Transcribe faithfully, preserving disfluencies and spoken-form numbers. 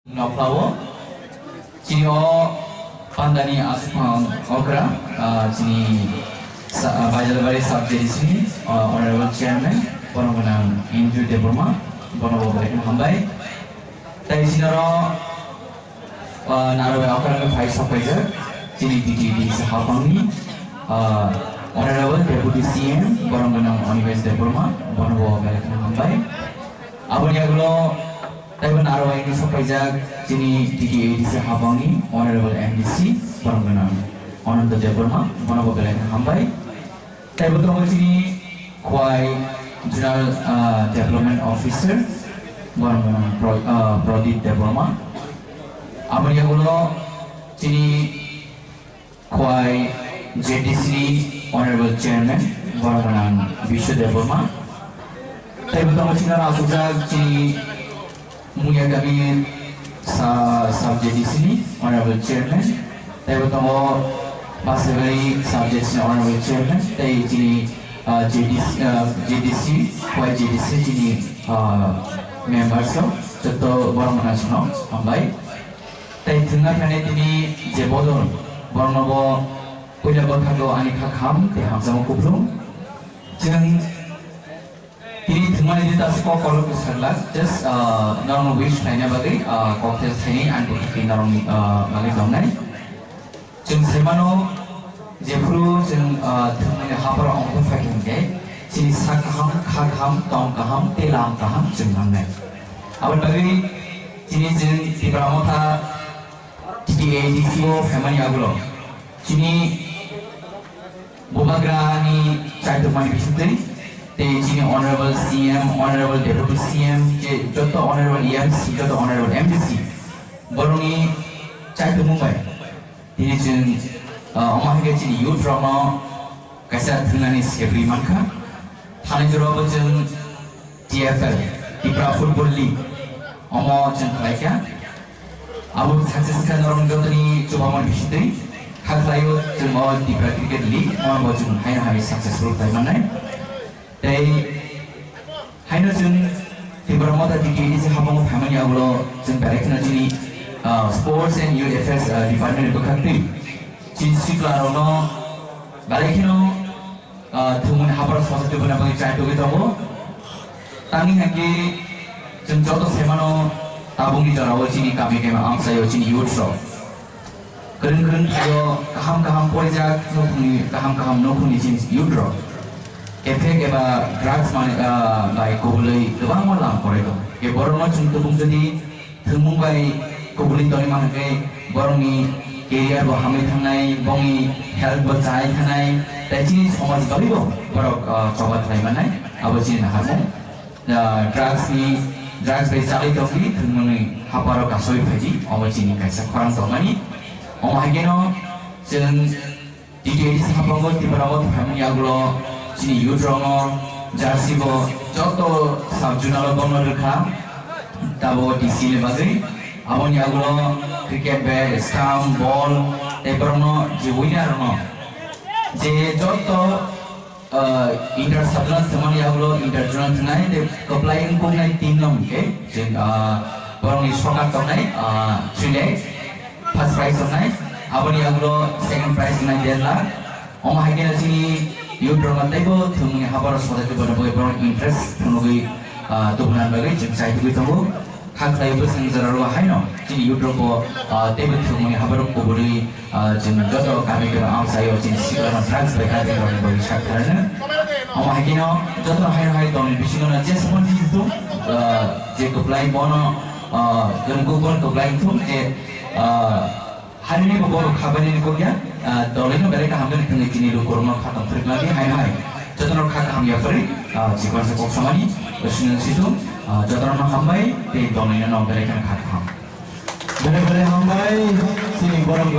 Nokhlao chini o pandani aswkmang okra, ah, chini sa-, ah, Baijalbari sub J D C ni, ah, honorable chairman, bono gwnang Andrew Debbarma, bono bo belai kheno hambai. Tai chini oro, ah, naro bai okra phai sok paijak, chini D T D C hapangni, ah, honorable deputy C M, bono gwnang Animesh Debbarma, bono bo belai kheno hambai. Aboni yagulo taibo naro bai sok paijak chini T T A D C hapangni honorable M D C borok gwnang Ananta Debbarma, bono bo belai kheno hambai. Taibo tongo chini Khwai Zonal, ah, Development Officer, borok gwnang Pro-, ah, Pradip Debbarma. Aboni yagulo chini Khwai J D C ni Honorable Chairman, borok gwnang Biswa Debbarma. Tei bo tongo chini asukjak chini Muya Kami sa-, sub J D C ni Honorable Chairman. Tei bo tongo Basaibai sub J D C ni Honorable Chairman. Tei chini, ah, J D C, ah, J D C, Khwai J D C chini, ah, members rok joto borok gwnang sino hambai. Tei thwngna thani tini je bodol, borokno bo puila bwkhago ani kha kaham tei hamjakma kupulung. Chwng tini thwngmani di taso kok kolok bwsajlak, just, ah, norokno wish khlaina bagwi, ah, kok tei thaini ani bwkhak twi norokni, ah, bagwi tongnai. Chwng sai mano, jephru chwng, ah, thwngmani hapharo ongkhor phai thangkhe, chini sak kaham, kha kaham, tong kaham tei lam kaham chwng nangnai. Aboni bagwi chini chwng Tipra Motha T T A D C o phaimani yagulo chini bubagrani chaitukmani bisingtwi tei chini Honorable C M, Honorable Deputy C M, je joto Honorable E M C, joto Honorable M D C, borokni chaitukmung bai tini chwng, ah, omo hai khe chini youth rokno kaisa thwngnani sebri mankha. Thani jorao bo chwng T F L, Tipra Football League, omo chwng khlaikha. Abo success khe norok jotoni chubamani bisingtwi kha khlaio, chwng o Tipra Cricket League, omo bo chwng haino hai successful khlai mannai. Tei haino chwng Tipra Motha D T A D C habango phaimani yagulo chwng belai kheno chini, ah, Sports and Youth Affairs, ah, Department ni bwkhak twi chini sikla rokno belai kheno ah, thwngmani hapharo sosa tubuna bagwi chai tugwi tongo. Tangwi hai khe chwng joto sai mano tabukni jorao chini kami kami amchaio chini youth rok. Kwrwng kwrwng thaio kaham kaham porijak nukhungni kaham kaham nukhungni chini youth rok. Effect eba drugs mani, ah, bai kubulwi kwbangma lam kwrwi tongo. Khe borokno chwng tubuk jodi thwngmung bai kubulwi tongwi mankha khe borokni career bo hamwi thangnai, bongni health bo chai thanai, tei chini somaj bagwi bo borok, ah, choba khlai mannai, abo chini naharmung. Ah, drugs ni, drugs bai chalwi tongdi, thwngmungni hapharo kasui phaidi, omo chini kaisa khorang tongmani. Omo hai kheno chwng T T A D C hapango Tipra o phaimani yagulo chini youth rokno jersey bo joto sub zonal o bono rwkha, tabo D C ni bagwi. Aboni yagulo cricket bat, stump, ball, tei borokno je winner rokno je joto, ah, inter sub zonal thwngmani yagulo inter zonal thwngnai tei kwplai wngkuknai team no hwnkhe je, ah, borokni sokar tongnai, ah, three lakh. First prize wngnai, aboni yagulo second prize wngnai der lakh. Omo hai kheno chini youth rokno teibo thwngmungni hapharo soda tubuna bagwi borok interest phunugwi, ah, tubuna bagwi chwng chai tugwi tongo. Kha khlai bwswng jora rw haino chini youth rokbo, ah, teibo thwngmungni hapharo kubulwi, ah, chwng joto kami kami amchaio chini siklano drugs bai kha tei rokni bagwi sak khlaino. Omo hai kheno joto hai hai tongni bisingo je samani thung, ah, je kwplai bono, ah, kwrwngkuk bono kwplai thung je, ah, Harini bo borok khabaini ni kokya, ah, dolino belai kaham jani thangwi tini lukurokno kha tong phwrwk ladi hai hai. Jotono kha kaham yapharwi, ah, chikon sa kok samani, sinung situng, ah, jotono hambai tei dolino no belai kheno kha kaham. Belai belai hambai, chini borok